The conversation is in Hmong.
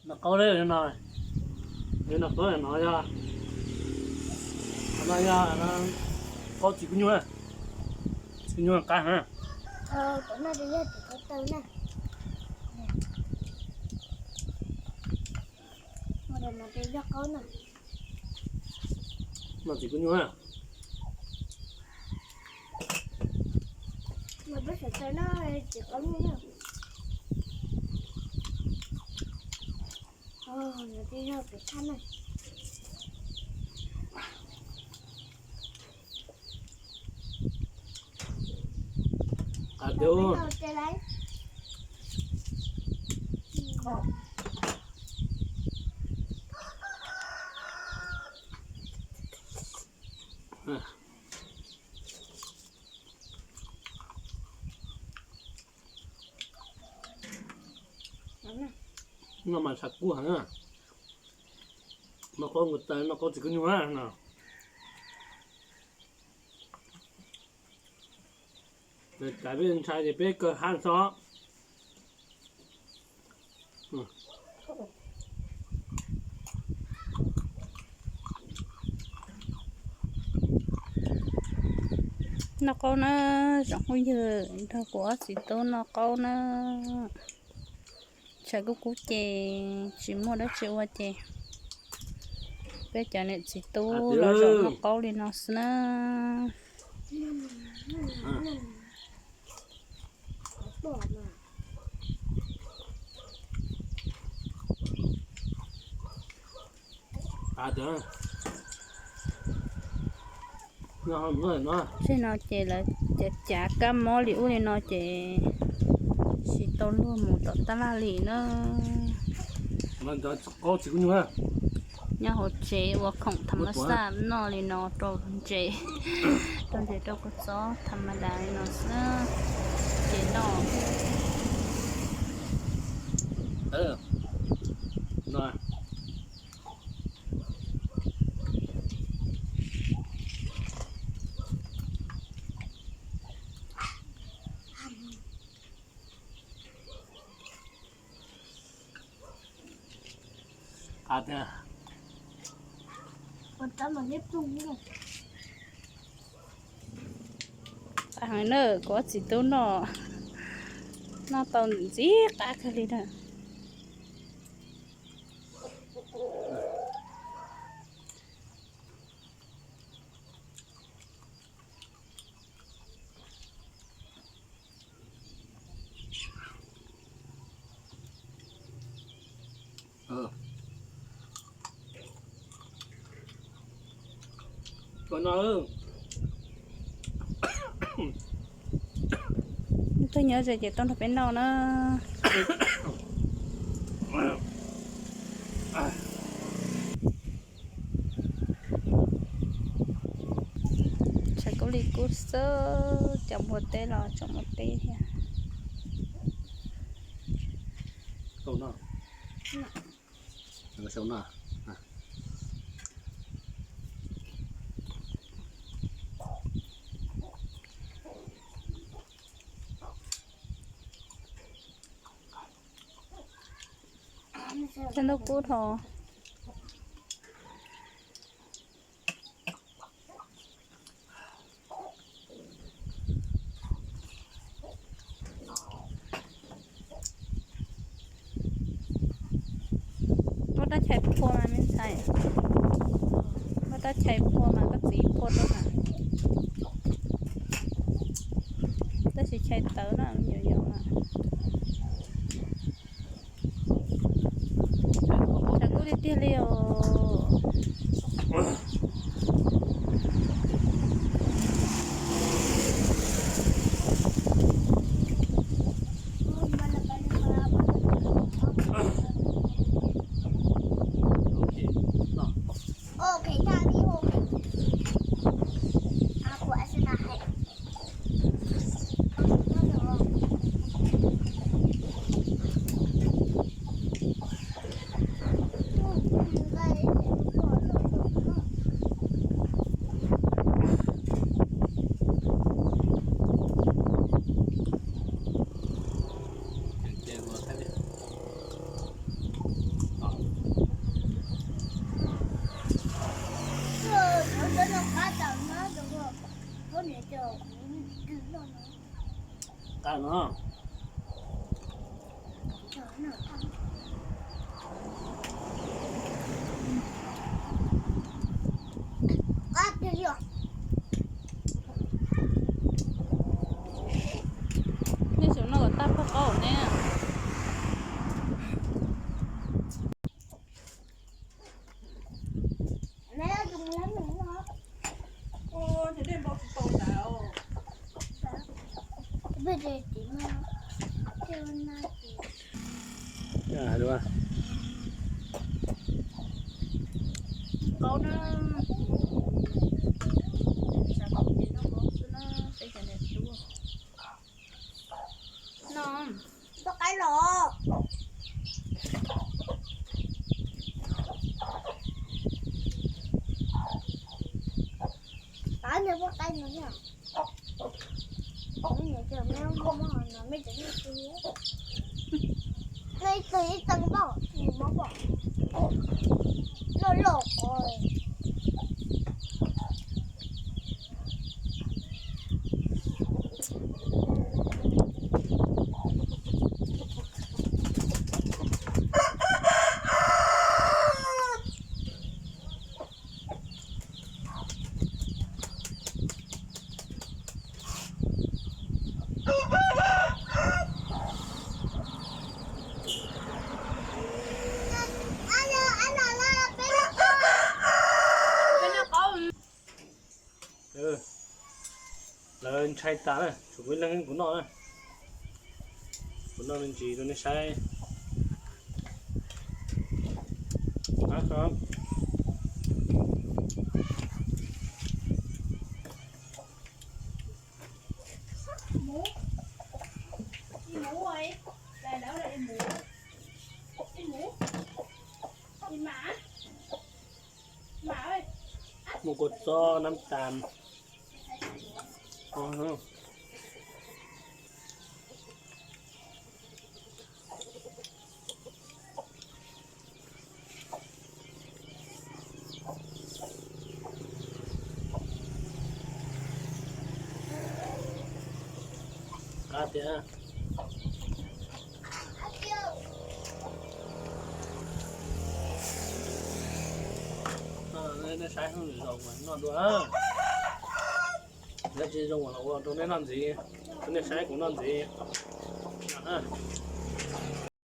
Noj qaub li no, noj qaub no yog, no yog qaub txiv kub nyuj, txiv kub nyuj qab heev. Cov no ces yog txiv kub taw na. Cov no ces yog qaub na. No txiv kub nyuj na. Mas peb sawv daws noj txiv qaub nyuj na. Nws twb yog pem tshaj na. Qab tiag. No mas tshav kub heev na. Noj qaub nkaus tas noj qaub txiv kub nyuj na no. Cas peb ntshai ces peb kawg hab tso. Noj qaub na, tsoom phooj ywg, nrog kuv ob txiv tub noj qaub na. Tshav kub kub ces tsis muaj dab tsi ua ces peb cov niam txiv tub los zaum noj qaub li no xwb na. Tej no ces lawv cav cav kab mob li ub li no ces tsis tau luag mus tom tab vaj li na. Nyob hauv tsev ua khoom tham mas xaj noj li no rau ntses, rau ntses rau kua txob tham mas das li no xwb ces noj. Qab heev na, kuv ob txiv tub noj, noj tau ntxim qab kawg li na. Tus nyob ze ces tuaj nrog peb noj na. Tshav kub li kub xwb, cov npua teb los tsoom npua teb thiab. Txhia ntuj kub dhau. Muab rab chais phua mas me ntxhais, muab rab chais phua mas koj txiv phua rau mas, tab sis chais tawv na, me nyuam yaus mas. Tshav kub tiag tiag li os. Tag no. Nej xyov no kom tag phaj qaub ne. Qaub na, xav kom ces noj mov xwb na, peb cov niam tub no. Poj qaib los. Pab niag poj qaib no thiab. Peb niam cov me mob no, mej cov niag tub. Nej ib tug ib tee npaum, mob npaum. Loj loj qhov. Lawv ntshai tas na, tshuav kuv ib leeg kuv noj na. Kuv noj me ntsis rau nej saib. Mus kua txob nab tas. Qab tiag. Nej saib zoo no dua. Lawv tsis zoo los ua rau nej noj ntxiv, rau nej saib kuv noj ntxiv no na.